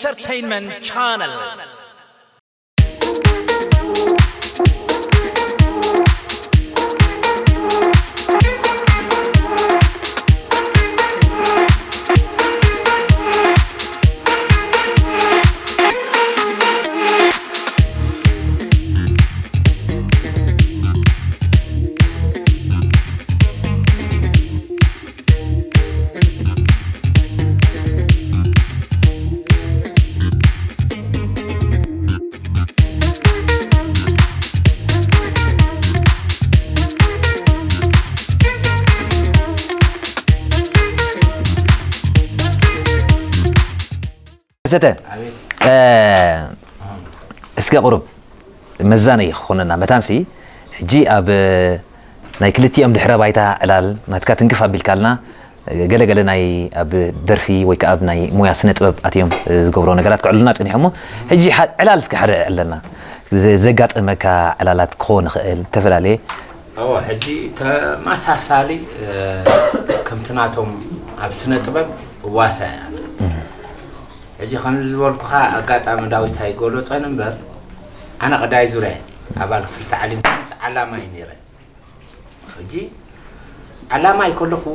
Entertainment Channel. ሰተ ኣቤት እስከ ቁሩብ መዛነይ ክኾነና መታንሲ ሕጂ ኣብ ናይ ክልቲኦም ድሕረ ባይታ ዕላል ናትካ ትንክፍ ኣቢልካልና ገለገለ ናይ ኣብ ደርፊ ወይ ከዓ ኣብ ናይ ሙያ ስነ ጥበብ ኣትዮም ዝገብሮ ነገራት ክዕሉና ፅኒሖሞ ሕጂ ዕላል እስከ ሓደ ዕለና ዘጋጠመካ ዕላላት ክኾን ይኽእል ዝተፈላለየ እዎ ሕጂ ተመሳሳሊ ከምቲ ናቶም ኣብ ስነ ጥበብ እዋሳ እያ ሕጂ ከምዚ ዝበልኩኻ ኣጋጣሚ ዳዊት ኣይገለፆን እምበር ኣነ ቀዳይ ዙርያ ኣባል ክፍሊ ታዕሊም ዓላማ እዩ ነይረ ሕጂ ዓላማ ይከለኹ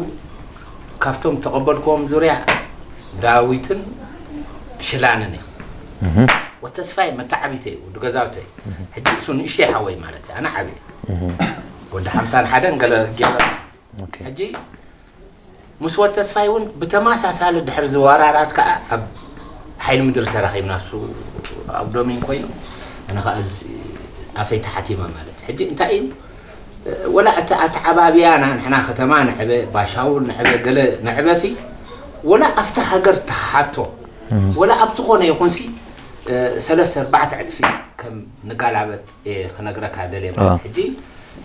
ካብቶም ተቐበልክዎም ዙርያ ዳዊትን ሽላንን እዩ ወተስፋይ መተዓቢተ እዩ ወዲ ገዛውተ ሕጂ እሱ ንእሽተይ ሓወይ ማለት እዩ ኣነ ዓብየ ወዲ ሓምሳን ሓደን ገለ ገይረ ሕጂ ምስ ወተስፋይ እውን ብተመሳሳሊ ድሕሪ ዝወራራት ከዓ ኣብ ሓይል ምድሪ ተራኺብና እሱ ኣብ ዶሜን ኮይኑ ኣነ ከዓ ኣፈይ ተሓቲመ ማለት ሕጂ እንታይ እዩ ወላ እቲ ኣተዓባብያና ንሕና ከተማ ንዕበ ባሻውል ንዕበ ገለ ንዕበሲ ወላ ኣብቲ ሃገር ተሓቶ ወላ ኣብ ዝኾነ ይኹንሲ ሰለስተ ኣርባዕተ ዕፅፊ ከም ንጋላበጥ እየ ክነግረካ ደልየ ማለት ሕጂ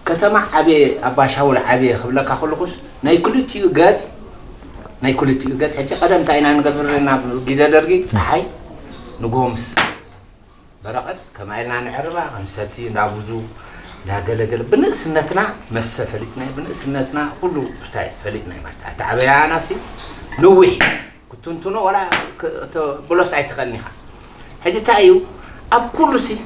ከተማ ዓብየ ኣባሻውል ዓብየ ክብለካ ከለኹስ ናይ ክልቲኡ ገፅ ናይ ክልቲኡ ገፅ ሕጂ ቀደም እንታይ ኢና ንገብር ናብ ግዜ ደርጊ ፀሓይ ንጎምስ በረቐት ከማይ ኢልና ንዕርባ ክንሰቲ እንዳብዙ እንዳገለገለ ብንእስነትና መሰ ፈሊጥናይ ብንእስነትና ኩሉ ስታይ ፈሊጥናይ ማለት ኣተዓበያና ሲ ንዊሕ ክትንትኖ ወላ ብሎስ ኣይትኸልን ኢኻ ሕጂ እንታይ እዩ ኣብ ኩሉ ሲ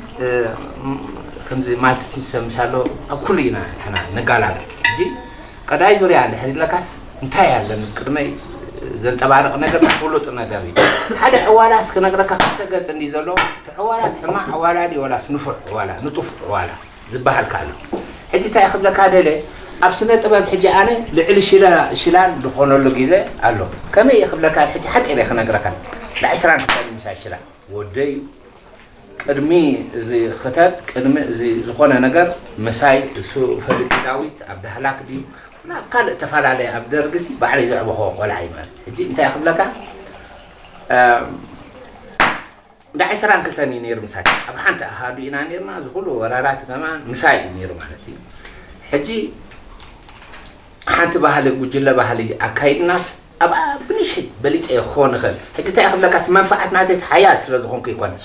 ከምዚ ማልቲ ሲስተም ምሻሎ ኣብ ኩሉ ኢና ንሕና ንጋላብ ሕጂ ቀዳይ ዙርያ እንድሕር ኢለካስ እንታይ ኣለኒ ቅድመይ ዘንፀባርቕ ነገር ፍሉጥ ነገር እዩ ሓደ ዕዋላስ ክነግረካ ክልተ ገፅ እንዲ ዘሎ እቲ ዕዋላስ ሕማቕ ዕዋላ ድዩ ወላስ ንፉዕ ዕዋላ ንጡፍ ዕዋላ ዝበሃል ኣሎ ሕጂ እንታይ ክብለካ ደለ ኣብ ስነ ጥበብ ሕጂ ኣነ ልዕሊ ሽላን ዝኾነሉ ግዜ ኣሎ ከመይ እየ ክብለካ ሕጂ ሓፂር እየ ክነግረካ ብ20 ክልተ ምሳይ ሽላን ወደይ እዩ ቅድሚ እዚ ክተት ቅድሚ እዚ ዝኾነ ነገር ምሳይ እሱ ፈሊጡ ዳዊት ኣብ ዳህላክ ድዩ ናብ ካልእ ተፈላለየ ኣብ ደርግሲ ባዕለይ ዘዕበኾ ቆልዓ እዩ ማለት ሕጂ እንታይ ክብለካ እንዳ ዕስራን ክልተን እዩ ነይሩ ምሳይ ኣብ ሓንቲ ኣሃዱ ኢና ነይርና እዚ ኩሉ ወራራት ከማን ምሳይ እዩ ነይሩ ማለት እዩ ሕጂ ሓንቲ ባህሊ ጉጅለ ባህሊ ኣካይድናስ ኣብኣ ብንሽይ በሊፀ ክኾን ይኽእል ሕጂ እንታይ ክብለካ እቲ መንፋዓት ናተይስ ሓያል ስለ ዝኾንኩ ይኮን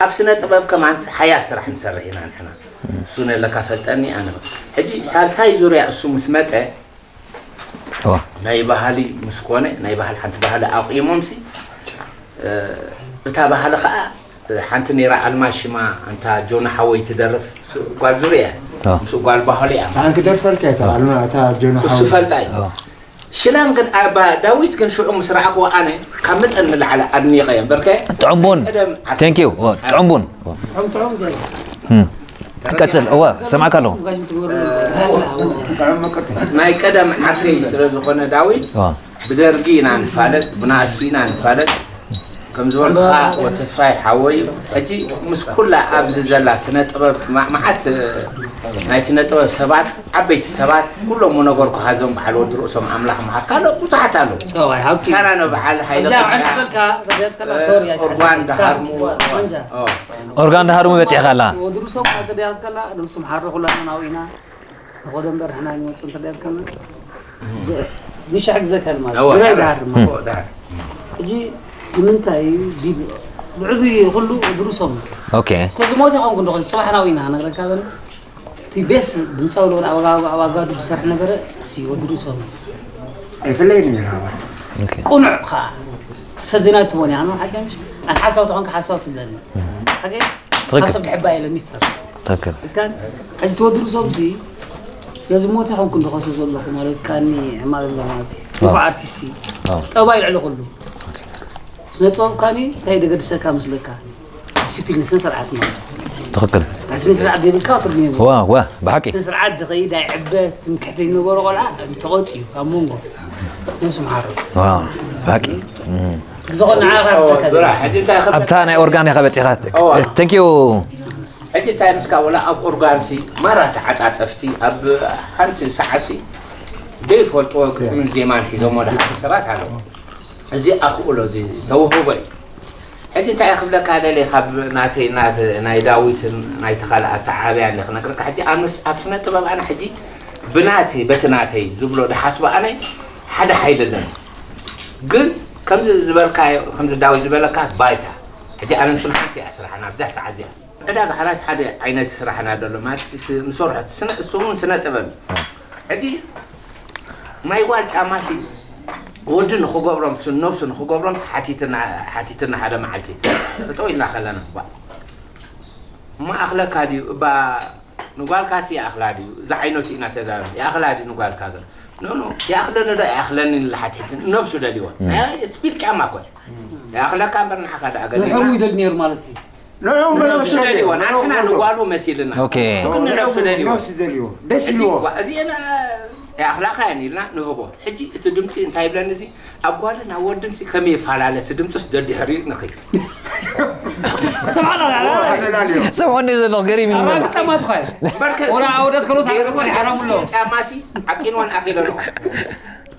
ኣብ ስነ ጥበብ ከማን ሓያል ስራሕ ንሰርሕ ኢና ንሕና እሱ ነለካ ፈልጠኒ ኣነ ሕጂ ሳልሳይ ዙርያ እሱ ምስ መፀ ናይ ባህሊ ምስ ኮነ ናይ ባህሊ ሓንቲ ባህሊ ኣቑሞም ሲ እታ ባህሊ ከዓ ሓንቲ ነይራ ኣልማዝ ሽማ ኣንታ ጆና ሓወይ ትደርፍ ጓል ዙርያ ምስኡ ጓል ባህሊ እያ ኣን ክደርፈልካ እታ ኣልማ እታ ጆና እሱ ሓወይ ፈልጣ እዩ ሽላን ግን ኣባ ዳዊት ግን ሽዑ ምስ ረኣኽዎ ኣነ ካብ መጠን ንላዕሊ ኣድኒቐ እየ እምበርከ ጥዑም ቡን ቀደም thank you ጥዑም ቡን ጥዑም ጥዑም ዘይ ቀጽል እወ ሰማዕካ ኣለኹ ናይ ቀደም ዓርከይ ስለ ዝኾነ ዳዊት ብደርጊ ኢና ንፋለጥ ብናእሽቱ ኢና ንፋለጥ ከም ዝበልኩኻ ወተስፋይ ሓወይ ሕጂ ምስ ኩላ ኣብዚ ዘላ ስነ ጥበብ መዓት ናይ ስነ ጥበብ ሰባት ዓበይቲ ሰባት ኩሎም ምነገርኩኻ እዞም በዓል ወዲ ርእሶም ኣምላኽ ምሃብ ካልኦት ብዙሓት ኣለዉ ምሳና ነው በዓል ሃይለ ኦርጓን ዳሃርሙ ኦርጋን ዳሃርሙ በፂሕካ ኣላ ወዲ ርእሶም ተደያት ከላ ርእሶም ሓረ ኩላና ናብኡ ኢና ንኸዶ እምበር ንሕና ንመፁ እንተደያት ከላ ንሻዕ ግዘ ከል ማለት ብናይ ዳሃር ማለት ሕጂ ንምንታይ ዲብ ልዕሊ ኩሉ ድሩሶም ኦኬ ስለዚ ሞት ይኸውን ክንዶ ጽባሕ ናዊ ኢና ነግረካ በል እቲ ቤስ ድምፃዊ ለውን ኣባጋዱ ዝሰርሕ ነበረ ሲ ወድሩሶም ኣይፍለይ ነይራ ቁኑዕ ከዓ ሰብ ዜና ትቦን ያኖ ሓቀምሽ ኣነ ሓሳብ ተኾንካ ሓሳብ ትብለኒ። ሓቂ? ትኽክል። ሓሳብ ድሕባ የለ ሚስተር። ትኽክል። እስካን ሕጂ ትወድሩ ሰብሲ ስለዚ ሞት ይኸውን ክንዲ ከሰ ዘለኹ ማለት ካኒ ሕማል ኣሎ ማለት እዩ። ንፉዕ ኣርቲስት እዩ። ዋው። ጠባይ ልዕሊ ኩሉ። ስነ ጥበብ ካኒ እንታይ ደገድሰካ ምስለካ? ዲሲፕሊን ስነ ስርዓት ማለት እዩ። ትኽክል። ስነ ስርዓት ዘይብልካ ትርጉም የብሉን። ዋ ዋ ብሓቂ ስነ ስርዓት ዝኸይድ ኣይዕበ ትምክሕቲ ዝነበሮ ቆልዓ ተቐፅዩ ካብ መንጎ ነብሱ መሓሮ ዋ ብሓቂ ብዝኾነ ንዓኻ ክሰካ ብራ ሕጂ እንታይ ክብል ኣብታ ናይ ኦርጋን ኢኻ በፂኻ እዋ። ተንኪዩ ሕጂ እንታይ ምስካ ወላ ኣብ ኦርጋንሲ ማራ ተዓፃፀፍቲ ኣብ ሓንቲ ሰዓሲ ዘይፈልጥዎ ግጥምን ዜማን ሒዞሞ ድሓንቲ ሰባት ኣለዉ። እዚ ኣኽእሎ እዚ ተውህቦ እዩ። ሕጂ እንታይ ክብለካ ደልየ ካብ ናተይ ናት- ናይ ዳዊትን ናይ ተኻልኣ ተዓብያ እንደ ክነግረካ ሕጂ ኣነስ ኣብ ስነ ጥበብ ኣነ ሕጂ ብናተይ በቲ ናተይ ዝብሎ ድሓስቦ ኣነ ሓደ ሓይሊ ኣለኒ። ግን ከምዚ ዝበልካዮ ከምዚ ዳዊት ዝበለካ ባይታ ሕጂ ኣነ ንሱን ሓንቲ እያ ስራሕና ኣብዛ ሰዓት እዚኣ ዕዳጋ ሓራስ ሓደ ዓይነት ስራሕና ደሎ ማለት እቲ ንሰርሖ እቲ ስነ እሱ እውን ስነ ጥበብ እዩ። ሕጂ ናይ ጓል ጫማሲ ወዲ ንክገብሮም ሱ ነብሱ ንክገብሮም ሓቲትና ሓደ መዓልቲ እጠው ኢልና ከለና ባ እሞ ኣኽለካ ድዩ እባ ንጓልካሲ ይኣኽላ ድዩ እዚ ዓይነቱ ኢና ተዛረብ ይኣኽላ ድዩ ንጓልካ ግን ኖኖ ይኣኽለኒ ዶ ይኣኽለኒ ንላሓቲሕትን ነብሱ ደልይዋ ናይ ስፒል ጫማ ኮ ይኣኽለካ እምበር ንዓኻ ደኣ ገለ ንሕሙ ይደል ነይሩ ማለት እዩ ንዕኡ ነብሱ ደልይዎ ንዓና ንጓሉ መሲልና ኦኬ። ግን ንነብሱ ደልይዎ ነብሲ ደልይዎ ደስ ኢልዎ እዚአና ይኣኽላኻ ያን ኢልና ንህቦ ሕጂ እቲ ድምፂ እንታይ ይብለኒ እዚ ኣብ ጓልን ኣብ ወድን ሲ ከመይ ይፈላለ እቲ ድምፅስ ደድሕሪ ንኽድ ሰምዓና ኣለላልዮ ሰምዖኒ ዘለኹ ገሪም እዩ ሰማት ኳይ በርከ ወራ ኣውደት ከሎ ሳዕረቆ ይሓራም ኣሎ ጫማሲ ዓቂንወን ኣኺለንኦ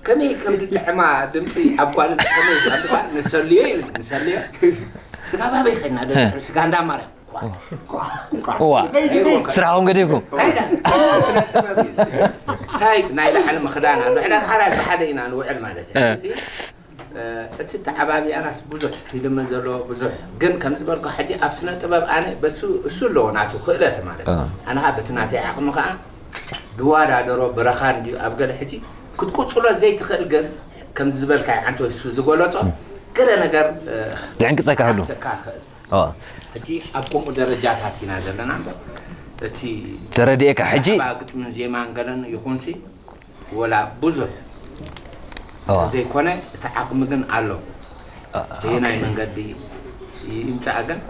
ከመይ ከም ዝጥዕማ ድምፂ ኣብ ጓልን ከመይ ኣልፋ ንሰልዮ ኢሉ ንሰልዮ ስጋ ባበይ ኸድና ደድሕሪ ስጋ እንዳማርያም እዋ ስራሕኩም ገዲፍኩም እንታይ ናይ ላዕሊ ምኽዳን ኣሎ ዕዳ ሓራይ ሓደ ኢና ንውዕል ማለት እዩ እቲ ተዓባቢኣናስ ብዙሕ ፊልም ዘለዎ ብዙሕ ግን ከም ዝበልኩ ሕጂ ኣብ ስነ ጥበብ ኣነ በሱ እሱ ኣለዎ ናቱ ክእለት ማለት እዩ ኣነ ከዓ በቲ ናተይ ዓቕሚ ከዓ ድዋዳደሮ ብረኻን ድዩ ኣብ ገለ ሕጂ ክትቁፅሎ ዘይትኽእል ግን ከም ዝበልካ ዓንቶ እሱ ዝገለፆ ገለ ነገር ዘዕንቅፀካ ህሉ ተካኽእል እዋ ሕጂ ኣብ ከምኡ ደረጃታት ኢና ዘለና እምበር እቲ ተረድኤካ ሕጂ ግጥምን ዜማን ገለን ይኹንሲ ወላ ብዙሕ እዋ ዘይኮነ እቲ ዓቕሚ ግን ኣሎ በየናይ መንገዲ ይምፃእ ግን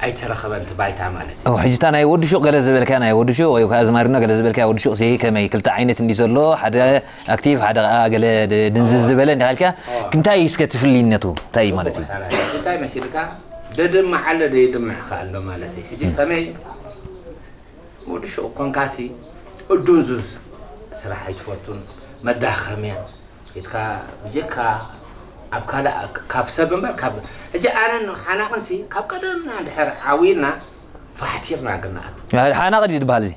ኣይተረኸበን እቲ ባይታ ማለት እዩ ሕጂ እታ ናይ ወዲ ሹቕ ገለ ዝበልካ ናይ ወዲ ሹቕ ወይ ከዓ ኣዝማሪኖ ገለ ዝበልካ ወዲ ሹቕ ሲ ከመይ ክልተ ዓይነት እንዲ ዘሎ ሓደ ኣክቲቭ ሓደ ከዓ ገለ ድንዝዝ ዝበለ እንዲ ካልካ እንታይ እዩ እስከ ትፍልይነቱ እንታይ እዩ ማለት እዩ እንታይ መሲልካ ደድምዕ ኣለ ደየድምዕ ከኣሎ ማለት እዩ ሕጂ ከመይ ወዲ ሹቕ ኮንካሲ እዱንዙዝ ስራሕ ኣይትፈቱን መዳኸምያ ኢትካ ብጀካ ኣብ ካልእ ካብ ሰብ እምበር ካብ ሕጂ ኣነን ሓናቕንሲ ካብ ቀደምና ድሕር ዓዊልና ፋሕቲርና ግናኣት ሓናቕ ድዩ ዝበሃል እዚ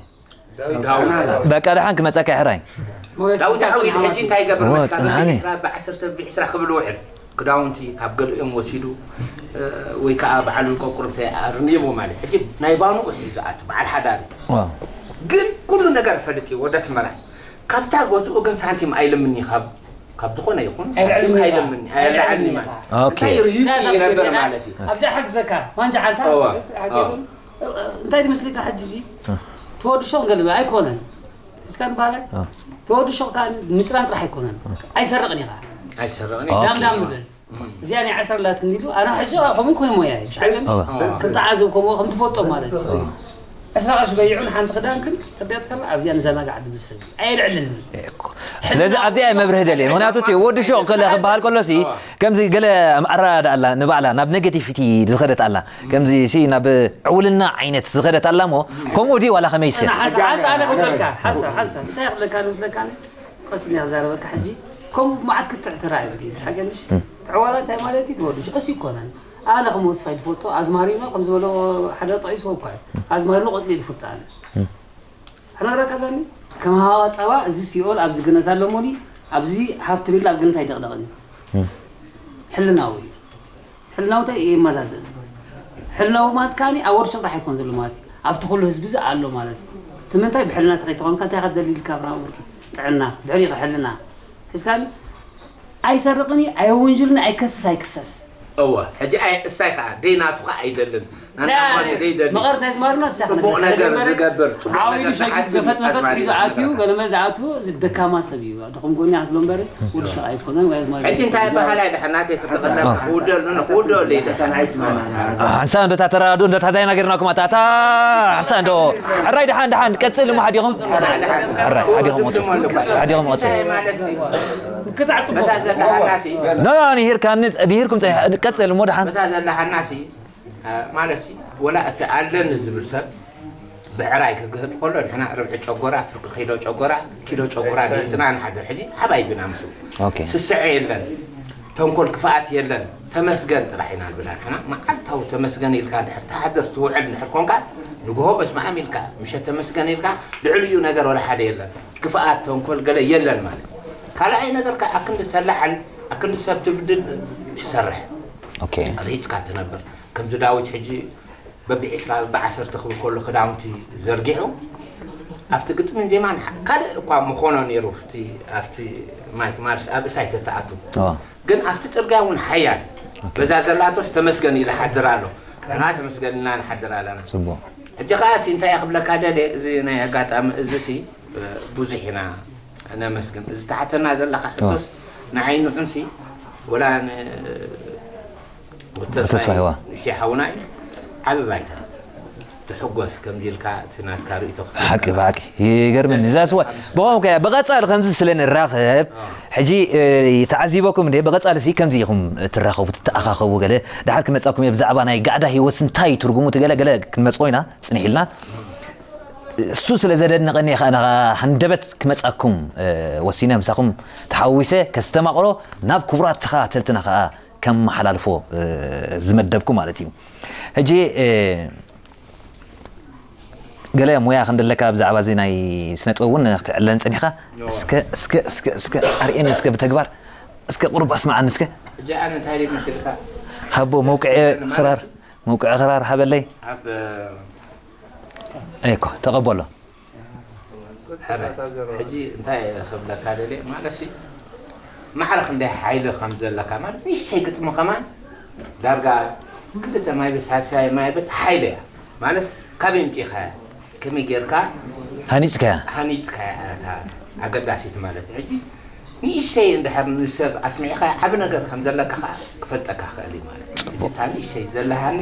ዳዊት በቃ ደሓን ክመፀካ ይሕራይ ዳዊት ዓዊሉ ሕጂ እንታይ ይገብር እዎ፣ መስካ ጽንዓኒ። ብዕስራ ብዓሰርተ ብዕስራ ክብል ውዕል ክዳውንቲ ካብ ገሊኦም ወሲዱ እ፣ ወይ ከዓ በዓሉ ቆቁርተ ኣርኒቡ ማለት ሕጂ ናይ ባንኡ ሒዙ ኣት በዓል ሓዳሪ ዋው ግን ኩሉ ነገር ፈልጥ እዩ ወደ ኣስመራ ካብታ ገዝኡ ግን ሳንቲም ኣይልምኒ ካብ ካብ ዝኾነ ይኹን ሳንቲም ኣይልዕልኒ ኣይልምኒ ኣይልዓልኒ ማለት ኦኬ እንታይ ርሂፁ ይነበር ማለት እዩ ኣብዛ ሓግዘካ ማንጃ ሓንሳ እዋ። እንታይ ድመስለካ ሕጂ እዚ ተወድሾ ገለ ኣይኮነን እስካ ንባህላይ ተወድሾ ከዓ ምጭራን ጥራሕ ኣይኮነን ኣይሰርቕን ኢኻ ኣይሰርቕን ኦኬ። ዳምዳም ንብል እዚኣ ናይ ዓሰርተ ላት እንዲሉ ኣነ ሕጂ ከምኡ ኮነ ሞያ እዩ ሽሓገን እዋ። ከም ተዓዘብ ከምኡ ከም ትፈልጦ ማለት እዩ ዕስራ ቅርሺ በይዑን ሓንቲ ክዳንክን ተርዲያት ከላ ኣብዚኣ ንዘናጋዕ ድብል ሰብ ኣየልዕልን ስለዚ ኣብዚኣ እየ መብርህ ደልየ ምክንያቱ እቲ ወዲ ሹቕ ከለ ክበሃል ከሎ ሲ ከምዚ ገለ ኣረዳዳ ኣላ ንባዕላ ናብ ኔጌቲቪቲ ዝኸደት ኣላ ከምዚ ሲ ናብ ዕውልና ዓይነት ዝኸደት ኣላ እሞ ከምኡ ድዩ ዋላ ከመይ እስከ ሓሳብ ኣነ ክብለካ ሓሳብ ሓሳብ እንታይ ክብለካ ንመስለካ ቀስ ኢለ ክዛረበካ ሕጂ ከምኡ መዓት ክትዕ ተራእዩ ሓገምሽ ትዕዋላ እንታይ ማለት እዩ ትወዱ ቀስ ይኮነን ኣነ ከም ወስፋይ ዝፈልጦ ኣዝማሪኖ ከም ዝበሎ ሓደ ጠቂስዎ እኳ እዩ ኣዝማሪኖ ቆፅሊ ይፈልጦ ኣነ ሕነግረካ ዛኒ ከም ሃዋ ፀባ እዚ ሲኦል ኣብዚ ገነት ኣሎ እሞኒ ኣብዚ ሃፍቲ ሪል ኣብ ገነት ኣይደቕደቕን እዩ ሕልናዊ እዩ ሕልናዊ እንታይ የመዛዘን ሕልናዊ ማለት ከዓኒ ኣብ ወርሾ ጥራሕ ኣይኮን ዘሎ ማለት እዩ ኣብቲ ኩሉ ህዝቢ እዚ ኣሎ ማለት እዩ እቲ ምንታይ ብሕልና ተኸይተኾንካ እንታይ ከደሊ ኢልካ ኣብርሃም ወርቂ ጥዕና ድሕሪ ከ ሕልና ሒዝካኒ ኣይሰርቕን እዩ ኣየውንጅልን ኣይከስስ ኣይክሰስ እወ፣ ሕጂ ኣይ-፣ እሳይ ከኣ ደይ ናቱ ከኣ ኣይደልን። ኣንታ ናቱ ደይ ደልን። መቐረት ናይ ዝማርኖ እሳ ጽቡቕ ክነግር ነገር ደንበረ ዝገብር፣ ጽቡቕ ዓው ኢሉ ነገር ሸጊስ ዝሓስብ ገፈጥ መፈጥ ኣዝማሪ ሒዙ ኣትዩ፣ ዝነበረ። ገለመለ ደኣቱ፣ እዚ ደካማ ሰብ እዩ። ድኹም ጎኒ ኣትብሎ እምበር፣ ወዲ ሸቕ ኣይትኮነን፣ ወይ ኣዝማሪ ሕጂ እንታይ ኣይትኮነን። በሃል ኣይ ደሓን ናተይ ክጥቕለል፣ ኣዎ። ክውደል፣ ን-፣ ክውደል ኢለ። ኣንሳ እንዶ እታ ተራድኡ፣ እንዶ እታ ታይ ናገርናኩም፣ ኣታ፣ ኣታ፣ ኣንሳ እንዶ፣ ሕራይ ደሓን፣ ደሓን፣ ቀጽል እሞ ሓዲኹም። ሕራይ፣ ሓዲኹም ወጽኡ። ሓዲኹም ወጽኡ። እንታይ ማለት እዩ? ክትዓጽ በታ ዘለሃናሲ። ኖ፣ ኖ፣ ንሂርካኒ፣ ንሂርኩም ጸኒሕ-፣ ቀጽል እሞ ደሓን። በታ ዘለሃናሲ፣ እ፣ ማለትሲ፣ ወላ እቲ ኣለኒ ዝብል ሰብ ብዕራይ ክግህጥ ከሎ፣ ንሕና ርብዒ ጨጎራ፣ ፍርቂ ኪሎ ጨጎራ፣ ኪሎ ጨጎራ ገይጽና ንሓድር። ሕጂ ሓባይ ብና ምስኡ። ኦኬ። ስስዐ የለን፣ ተንኮል ክፍኣት የለን፣ ተመስገን ጥራሕ ኢና ንብላ። ንሕና መዓልታዊ ተመስገን ኢልካ እንድሕር ትሓድር ትውዕል እንድሕር ኮንካ፣ ንግሆ በስመ ኣም ኢልካ፣ ምሸት ተመስገን ኢልካ፣ ልዕሊኡ ነገር ወላ ሓደ የለን። ክፍኣት፣ ተንኮል ገለ የለን ማለት እዩ። ካልኣይ ነገር ከኣ ኣክንዲ ተላዕል፣ ኣክንዲ ሰብ ትብድል ትሰርሕ። ኦኬ። ርሂጽካ ትነብር። ከምዚ ዳዊት ሕጂ በብዒስራ በብዓሰርተ ክብል ከሎ ክዳውንቲ ዘርጊሑ ኣብቲ ግጥምን ዜማን ሓ-፣ ካልእ እኳ ምኾኖ ነይሩ ኣብቲ፣ ኣብቲ ማይክ ማርስ ኣብ እሳይ ተተኣቱ። ኣዎ። ግን ኣብቲ ጽርግያ እውን ሓያል። ኦኬ። በዛ ዘላቶስ ተመስገን ኢለ ሓድር ኣሎ። ንሕና ተመስገን ኢልና ንሓድር ኣለና። ጽቡቕ። ሕጂ ከኣ ሲ እንታይ እየ ክብለካ ደልየ፣ እዚ ናይ ኣጋጣሚ እዚ ሲ ብዙሕ ኢና ነመስግን። እዚ ተሓተና ዘለኻ ሕቶስ ንዓይ ንዑንሲ ወላ ን-፣ ተስፋ ተስፋ ይዋ። ንእሽተይ ሓውና እዩ። ዓቢ ባይታ። ትሕጎስ ከምዚ ኢልካ እቲ ናትካ ርእይቶ ክትህብ ሓቂ ከለኻ። ብሓቂ ይገርመኒ። ደስ እዛ ስዋ ይብል። ብኸምኡ ከኣ ብቐጻሊ ከምዚ ስለ ንራኸብ፣ ኣዎ። ሕጂ፣ እ፣ ተዓዚበኩም እንዴ? ብቐጻሊ ሲ ከምዚ ኢኹም ትራኸቡ፣ ትተኣኻኸቡ ገለ? ድሓር ክመጻኩም እየ ብዛዕባ ናይ ጋዕዳ ህይወትስ እንታይ ትርጉሙ እቲ ገለ ገለ ክንመጽኦ ኢና፣ ጽንሕ ኢልና። እሱ ስለ ዘደነቐኒ ከኣ ናኻ ሃንደበት ክመጻኩም፣ እ፣ ወሲነ ምሳኹም ተሓዊሰ ከስተማቕሮ ናብ ክቡራት ተኸታተልትና ከኣ ከመሓላልፎ፣ እ፣ ዝመደብኩ ማለት እዩ። ሕጂ፣ እ፣ ገለ ሙያ ከም ደለካ ብዛዕባ እዚ ናይ ስነ ጥበብ እውን ክትዕለን ጸኒሕካ። ዮ። እስከ፣ እስከ፣ እስከ፣ እስከ ኣርእየኒ እስከ ብተግባር፣ እስከ ቁሩብ ኣስምዓኒ እስከ። ሕጂ ኣነ እንታይ ድየ መሲልካ? ሃቦ መውቅዒ ክራር፣ መውቅዒ ክራር ሃበለይ። ኣብ እኮ ተቐበሎ። ሕረ፣ ሕጂ እንታይ ክብለካ ደልየ፣ ማለትሲ፣ ማዕረ ክንደይ ሓይሊ ከም ዘለካ፣ ማለት፣ ንእሽተይ ግጥሚ ከማን፣ ዳርጋ ክልተ ማይ ቤት፣ ሳልሳይ ማይ ቤት ሓይሊ እያ። ማለት፣ ካበይ ኣምጺእኻያ? ከመይ ጌርካ ሃኒጽካያ? ሃኒጽካያ እያ እታ ኣገዳሲት ማለት እዩ። ሕጂ ንእሽተይ እንድሕር ንሰብ ኣስሚዕኻያ፣ ዓቢ ነገር ከም ዘለካ ኸዓ ክፈልጠካ ክእል እዩ ማለት እዩ። ጽቡቕ። ሕጂ እታ ንእሽተይ ዘለሃኒ፣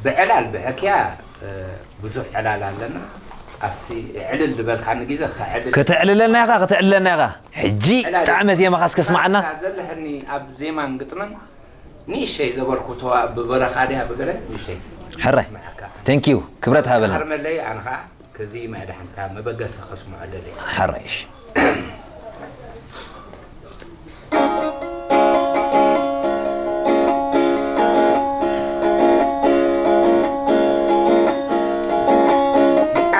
ብዕላል ብሕክያ፣ እ፣ ብዙሕ ዕላል ኣለና። ኣብቲ ዕልል ዝበልካኒ ግዜ ከዕልል ከተዕልለና ኢኻ፣ ከተዕልለና ኢኻ። ሕጂ ዕላል ጣዕመ ዜማኻ እስከ ስማዓና። ዘለሐኒ ኣብ ዜማን ግጥምን ንእሸይ ዘበልኩ ተዋ ብበረኻ ድያ ብገለ ንእሸይ ሕራይ። ስምዓካ። Thank you። ክብረት ሃበልና። ሃርመለይ ኣነ ኸዓ ከዚ ማይ ደሓንካ መበገሲ ከስምዖ ደለየ። ሕራይ፣ እሺ።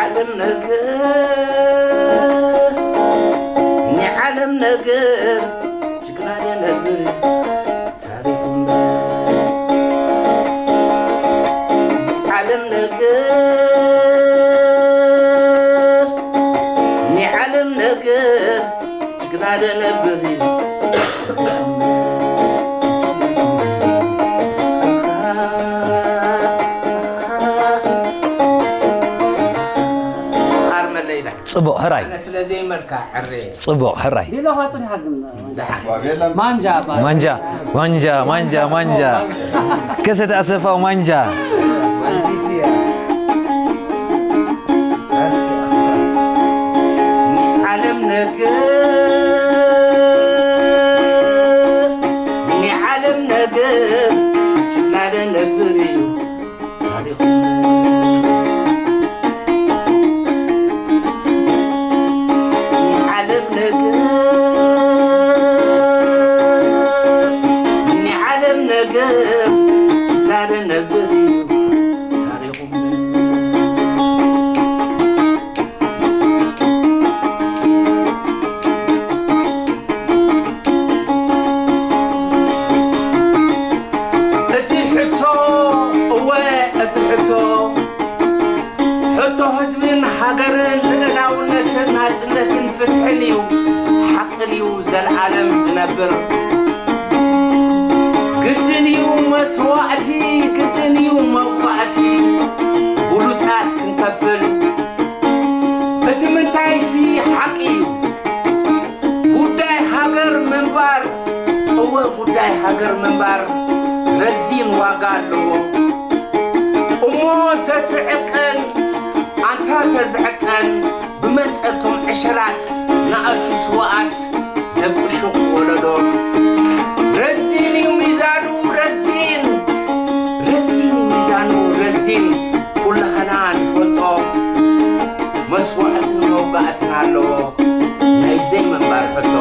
ዓለም ነገር፣ ናይ ዓለም ነገር፣ ጅግና የነብር ታሪኹ እምበር። ዓለም ነገር፣ ናይ ዓለም ነገር፣ ጅግና ደነብር እዩ። ሃርመለይ ኢላ። ጽቡቕ፣ ሕራይ። ኣነ ስለ ዘይመልካ ዕረ። ጽቡቕ፣ ሕራይ። ቢሎ ኸ ጽኒሓ ግን ደሓን። ማንጃ፣ ማንጃ። ማንጃ፣ ማንጃ፣ ማንጃ፣ ማንጃ። ከሰተ ኣሰፋው ማንጃ። ዓለም ነገር፣ ናይ ዓለም ነገር፣ ጅግና ደነብር እዩ ታሪኹ። ናይ ዓለም ነገር፣ ናይ ዓለም ነገር፣ ጅግና ደነብር እዩ ታሪኹ። እቲ ሕቶ፣ እወ፣ እቲ ሕቶ፣ ሕቶ ህዝብን ሃገርን ልእላውነትን ናጽነትን ፍትሕን እዩ፣ ሓቅን እዩ፣ ዘልኣለም ዝነብር። ግዲ እዩ መስዋእቲ፣ ግድን እዩ መውቃእቲ፣ ብሉጻት ክንከፍል። እቲ ምንታይሲ ሓቂ እዩ። ጉዳይ ሃገር ምንባር፣ እወ ጉዳይ ሃገር ምንባር ረዚን ዋጋ ኣለዎ። እሞ ተትዕቀን፣ ኣንታ ተዝዕቀን፣ ብመንጸርቶም ዕሸላት ንኣሽቱ ስውኣት ደቂ ሹቕ ወለዶ። ረዚን እዩ ሚዛኑ፣ ረዚን፣ ረዚን እዩ ሚዛኑ፣ ረዚን ኩላህና ንፈልጦ መስዋእትን መውጋእትን ኣለዎ ናይ ዘይምንባር ሕቶ።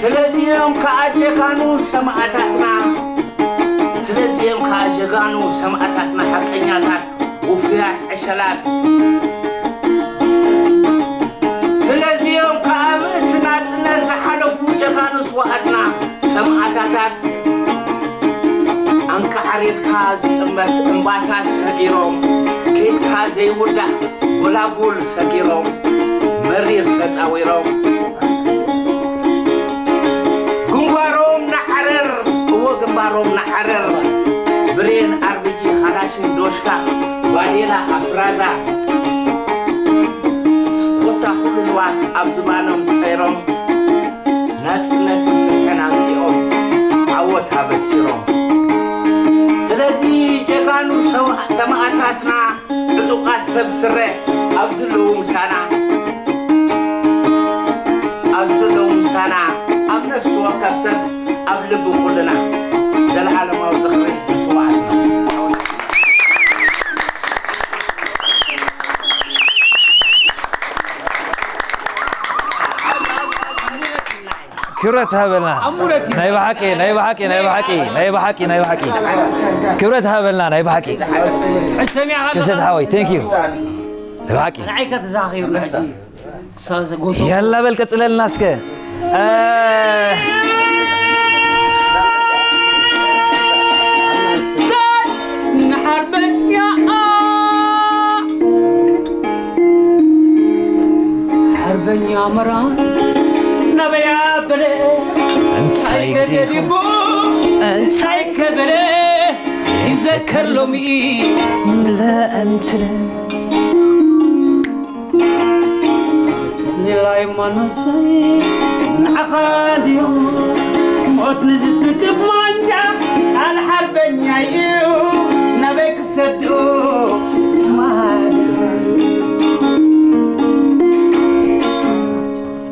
ስለዚኦም ከኣ ጀጋኑ ሰማእታትና፣ ስለዚኦም ከኣ ጀጋኑ ሰማእታትና ሓቀኛታት ውፉያት ዕሸላት። ስለዚኦም ከኣ ምእንቲ ናጽነት ዝሓለፉ ጀጋኑ ስውኣትና ሰማእታታት ኣንቃዕሪርካ ዝጥመት እምባታት ሰጊሮም፣ ኬድካ ዘይውዳእ ጎላጉል ሰጊሮም፣ መሪር ተጻዊሮም። ግንባሮም ንዓረር፣ እዎ ግንባሮም ንዓረር። ብሬን፣ ኣርቢጂ፣ ካላሽን፣ ዶሽካ፣ ባዴላ፣ ኣፍራዛ፣ ኮታ ኩሉ ንዋት ኣብ ዝባኖም ጸይሮም፣ ናጽነትን ፍትሕን ኣምጺኦም፣ ዓወት ኣበሲሮም። ስለዚ ጀጋኑ ሰው-፣ ሰማእታትና ዕጡቓት ሰብ ስረ ኣብ ዘለዉ ምሳና፣ ኣብ ዘለዉ ምሳና፣ ኣብ ነፍሲ ወከፍ ሰብ፣ ኣብ ልቢ ኩልና፣ ዘለዓለማዊ ዝኽሪ ንስውኣትና። ክብረት ሃበልና። ናይ ብሓቂ፣ ናይ ብሓቂ፣ ናይ ብሓቂ፣ ናይ ብሓቂ፣ ናይ ብሓቂ። ክብረት ሃበልና፣ ናይ ብሓቂ። ክሰት ሓወይ፣ thank you። ናይ ብሓቂ። ንዓይ ከተዛኺሩና ሕጂ። ጎሶ። ያላ በል ቀጽለልና እስከ። እ፣ ንሓርበኛ ሓርበኛ መራ ናበይ ኣበለ እንታይ እንታይ ገዲፉ ገዲፉ እንታይ ከበለ ይዘከር ሎሚ ለእንትለ ንላይማኖሰይ ንዓኻ ድዩ ሞት ንዝትክፍ ማንጃ ቃል ሓርበኛ እዩ ናበይ ክሰዱ ስማድ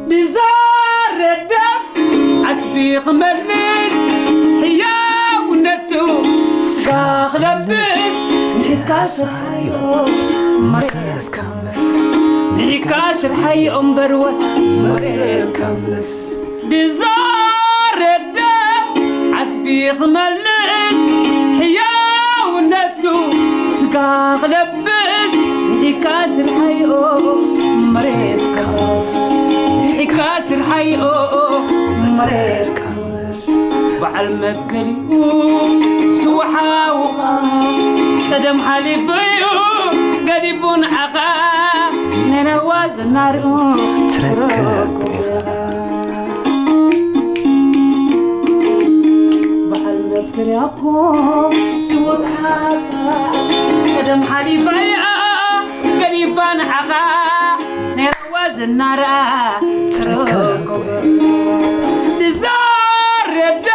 ብዛረዳ ዓስቢ ክመልስ ሕያውነቱ ስጋ ክለብስ ንሕካ ስርሓዮ መሰረት ከምስ ንሕካ ስርሓዮ እምበርወ መሰረት ከምስ ብዛረዳ ዓስቢ ክመልስ ሕያውነቱ ስጋ ክለብስ ንሕካ ስርሓዮ መሬት ከምስ ንሕካ ስርሓዮ መሬት ከምስ በዓል መትከል እዩ ስውሓውኻ ቀደም ሓሊፉ እዩ ገዲፉ ንዓኻ ነነዋ ዘናርኡ ትረከብ ኢኻ በዓል መትከል ያኮ ስውሓውኻ ቀደም ሓሊፋ እያ ገዲፋ ንዓኻ ነረዋ ዝናራ ትረከብ ዝዛረደ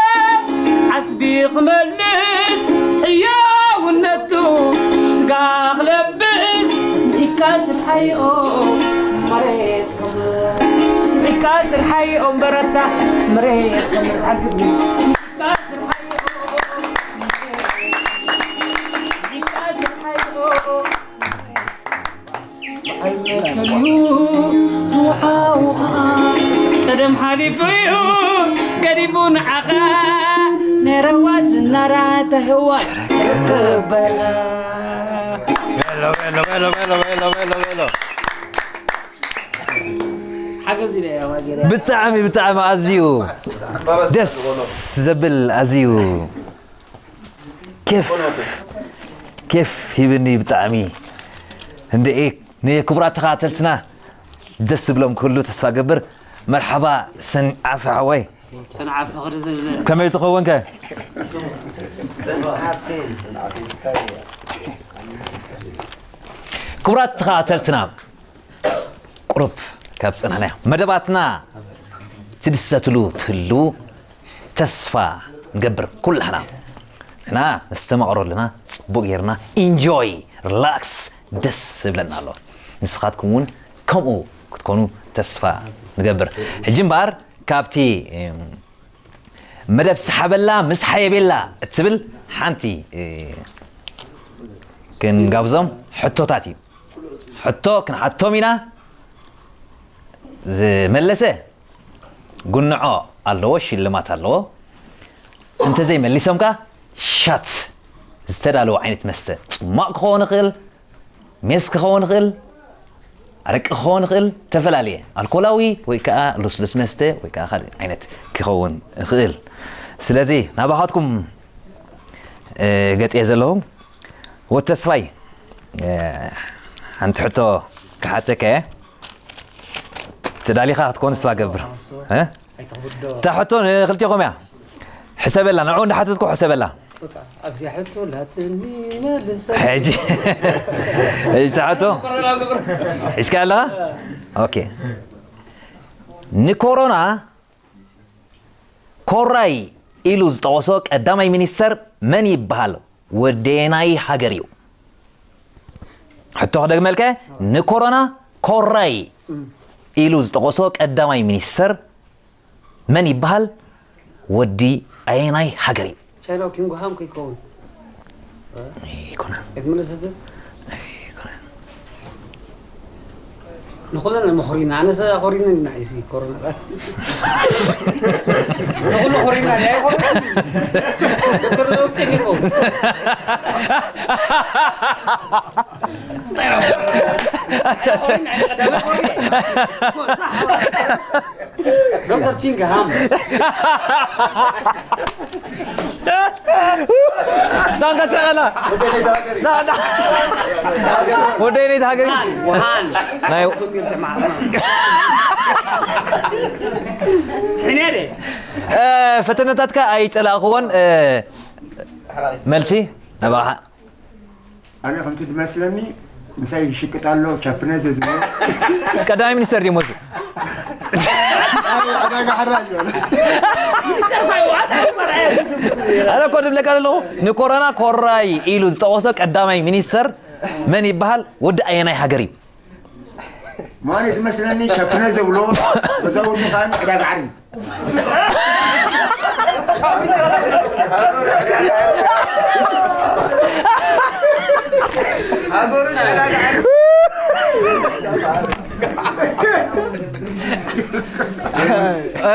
ዓስቢ ክመልስ ሕያውነቱ ስጋ ክለብስ ንዒካ ስርሓዮ መሬት ንዒካ ስርሓዮ እምበረታ መሬት ንዒካ ስርሓዮ ንዒካ ስርሓዮ ዝውሓውኻ ቀደም ሓሊፉ እዩ ገዲፉ ንዓኻ ነረዋ ዝናራ ተህዋ ተከበላ ሓገዝ ኢለ እያ ማጌራ ብጣዕሚ ብጣዕሚ ኣዝዩ ደስ ዘብል ኣዝዩ ኬፍ ኬፍ ሂብኒ ብጣዕሚ እንድዒ ንክቡራት ተኸታተልትና ደስ ዝብሎም ክህሉ ተስፋ ገብር። መርሓባ ሰንዓፈ ሓወይ። ሰንዓፈ ክደ ዘለ ከመይ ትኸውን ከ? ክቡራት ተኸታተልትና፣ ቁሩብ ካብ ጸናሕና መደባትና ትድሰትሉ ትህልዉ ተስፋ ንገብር። ኩላህና ንሕና ነስተማቕሮ ኣለና፣ ጽቡቕ ጌርና ኢንጆይ፣ ሪላክስ፣ ደስ ዝብለና ኣሎ። ንስኻትኩም እውን ከምኡ ክትኮኑ ተስፋ ንገብር። ሕጂ እምበኣር ካብቲ መደብ ሰሓበላ ምስ ሓየቤላ እትብል ሓንቲ ክንጋብዞም ሕቶታት እዩ። ሕቶ ክንሓቶም ኢና። ዝመለሰ ጉንዖ ኣለዎ፣ ሽልማት ኣለዎ። እንተዘይመሊሶም ከኣ ሻት ዝተዳለወ ዓይነት መስተ ጽማቕ ክኸውን ይኽእል፣ ሜስ ክኸውን ይኽእል፣ ኣረቂ ክኸውን ይኽእል፣ ዝተፈላለየ ኣልኮላዊ ወይ ከዓ ልስሉስ መስተ ወይ ከዓ ካልእ ዓይነት ክኸውን ይኽእል። ስለዚ ናባኻትኩም ገጽ እየ ዘለኹ። ወተስፋይ ሓንቲ ሕቶ ክሓተካ እየ። ተዳሊኻ ክትኮን ተስፋ ገብር። እ? ኣይተኽብዶ። እታ ሕቶ ንክልቴኹም እያ። ሕሰበላ፣ ንዕኡ እንዳሓተትኩ ሕሰበላ። በቃ፣ ኣብዚኣ ሕቶ ላትኒ መልሰ። ሕጂ፣ ሕጂ እታ ሕቶ ሒዝካ ኣለኻ? ኦኬ። ንኮሮና ኮራይ ኢሉ ዝጠቐሶ ቀዳማይ ሚኒስተር መን ይበሃል? ወደየናይ ሃገር እዩ? ሕቶ ክደግመልከ፣ ንኮሮና ኮራይ ኢሉ ዝጠቐሶ ቀዳማይ ሚኒስተር መን ይበሃል? ወዲ ኣየናይ ሃገር እዩ? ቻይናው ኪንጎ ሃም ከይከውን። ኣይኮነን። ኣይትመለሰትን? ኣይኮነን። ንኹለን መኹሪና፣ ኣነሰ ኣኾሪነን ኢና፣ ኢሲ ኮሮና። ንኹሉ ኾሪና፣ ናይ ኮሮና። ዶክተር ዶብ ጸኒዎ። ዶክተር ቺንግ ሃም። ዳንጋ ሰቐላ። ዳ-፣ ዳ-፣ ወደይ ነይ ተሃገሪ። ውሃን። ናይ ስሕኔ ደ? እ፣ ፈተነታትካ ኣይጸላእኽዎን፣ እ፣ መልሲ ናባኻ። ኣነ ከምቲ ዝመስለኒ ምሳይ ይሽቅጥ ኣሎ፣ ቻፕነዘ ዝብሎ። ቀዳማይ ሚኒስተር ድዩ ሞቱ? ዕዳጋ ሓራ እዩ። ኣነ እኮ ድብለካ ዘለኹ፣ ንኮሮና ኮራይ ኢሉ ዝጠቐሶ ቀዳማይ ሚኒስተር መን ይበሃል? ወዲ ኣየናይ ሃገር እዩ? ማን ዝመስለኒ ቻፕነዘ ዝብሎ፣ ገዛውቱ ካን ዕዳጋ ዓርቢ። እ፣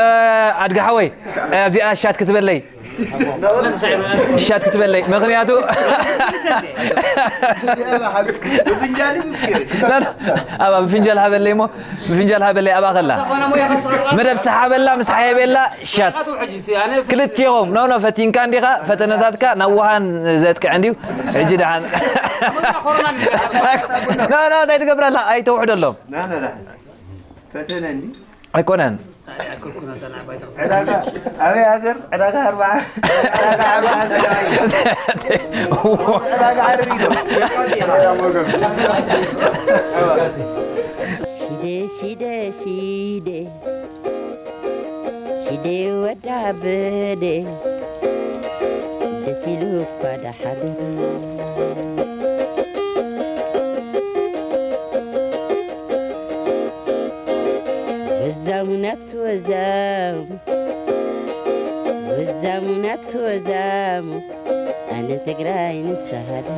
ኣድጋ ሓወይ፣ ኣብዚኣ ሻት ክትበለይ። ሻት ክትበለይ፣ ምኽንያቱ ብፍንጃል ይምክር። ላ፣ ላ፣ ኣብኣ ብፍንጃል ሃበለይ እሞ፣ ብፍንጃል ሃበለይ ኣብኣ ከላ። መደብ ሰሓበላ ምስ ሓየቤላ ሻት። ክልቲኦም፣ ኖ፣ ኖ፣ ፈቲንካ እንዲኻ፣ ፈተነታትካ ናብ ውሃን ዘጥቅዕ እንድዩ። ሕጂ ደሓን። ኖ፣ ኖ፣ እንታይ ትገብር ኣለኻ? ኣይተውሕደሎም። ና፣ ና፣ ና። ፈተነ እንዲ? ኣይኮነን። ዕዳጋ፣ ኣበይ ሃገር? ዕዳጋ ኣርባዓ። ዕዳጋ ኣርባዓ። ዕዳጋ ዓርቢ ዶ? ሽደ፣ ሽደ፣ ሽደ። ሽደ ወዳ በደ። ደስ ኢሉ እኳ ደሓደረ። ወዛሙ ናቱ ወዛሙ፣ ወዛሙ ናቱ ወዛሙ፣ ኣነ ትግራይ ንሰሃዳ።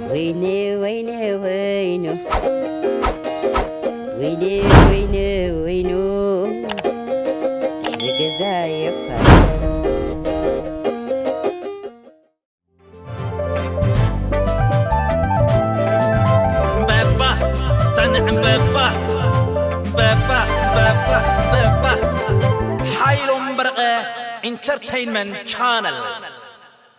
ወይኔ፣ ወይኔ፣ ወይኑ፣ ወይኔ፣ ወይኔ፣ ወይኑ፣ ንገዛ የፋ። በባ፣ ታንዕም በባ፣ በባ፣ በባ፣ በባ። ሓይሎም በረቐ ኢንተርቴይንመንት ቻነል።